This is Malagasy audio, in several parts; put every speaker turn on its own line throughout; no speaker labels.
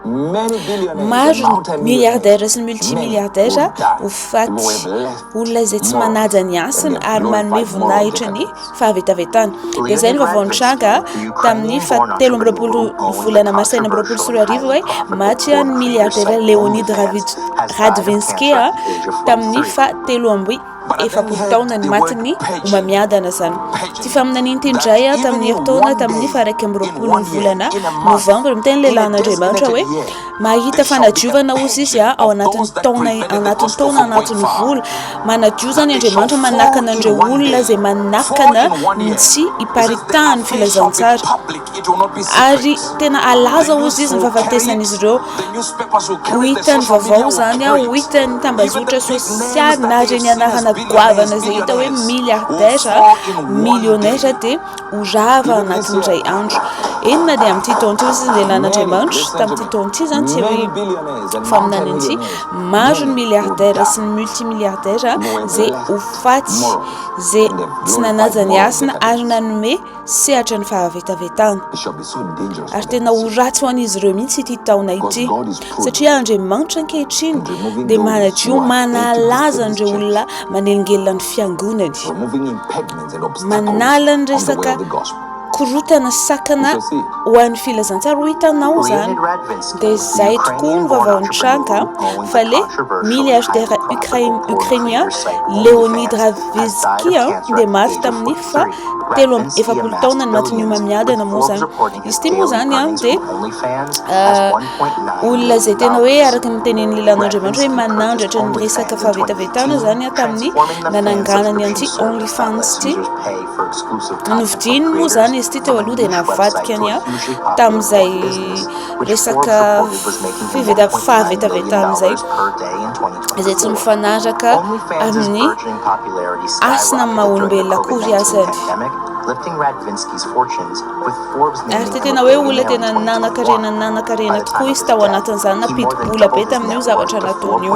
Maro ny milliardaires sy ny multimilliardaires ho faty. Olona izay tsy manaja ny hasiny ary manome voninahitra ny fahavetavetana. Dia izay ny vaovao nitranga tamin'ny faha 23 volana marsa 2026 hoe maty ny milliardaire Leonid Radvinsky tamin'ny faha 43 taona ny matin'ny homamiadana izany. Ity faminaniana ity indray tamin'ny herintaona tamin'ny faha 21 ny volana novambra miteny lehilahin'Andriamanitra hoe mahita fanadiovana hozy izy ao anatin'ny taona, anatin'ny taona, anatin'ny vola. Manadio izany Andriamanitra, manakana an'ireo olona izay manakana ny tsy hiparitahan'ny filazantsara. Ary tena halaza hozy izy ny fahafatesan'izy ireo. Ho hitan'ny vaovao izany, ho hitan'ny tambazotra sosialy na ireny anarana goavana izay hita hoe milliardaire, millionnaire dia ho rava anatin'ny iray andro. Eny na dia amin'ity taona ity hozy izy lehilahin'Andriamanitra, tamin'ity taona ity izany tsy hoe faminaniana ity, maro ny milliardaire sy ny multimilliardaire izay ho faty, izay tsy nanaja ny hasina ary nanome sehatra ny fahavetavetana. Ary tena ho ratsy ho an'izy ireo mihitsy ity taona ity, satria Andriamanitra ankehitriny dia manadio, manalaza an'ireo olona manelingelina ny fiangonany, manala ny resaka korotana sakana ho an'ny filazantsara. Ho hitanao izany. Dia izay tokoa ny vaovao nitranga fa le milliardaire ukrainien Leonid Ravitsky dia maty tamin'ny faha 43 taona ny matin'ny homamiadana moa izany. Izy ity moa izany dia olona izay tena hoe araka ny tenenin'ny lehilahin'Andriamanitra hoe manandratra ny resaka fahavetavetana izany tamin'ny nananganany an'ity OnlyFans ity. Novidiany moa izany izy ity teo aloha dia navadika ny tamin'izay resaka fahavetavetana izay, izay tsy mifanaraka amin'ny hasina amin'ny maha olombelona akory azany. Ary dia tena hoe olona tena nanan-karena nanan-karena tokoa izy tao anatin'izany, nampidi-bola be tamin'io zavatra nataony io.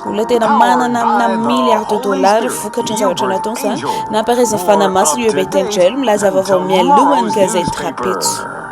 Olona tena manana amina milliards de dollars vokatry ny zavatra nataony izany. Nampaharezin'ny Fanahy Masina i Uebert Angel milaza vaovao mialohan'ny gazety Rapetso.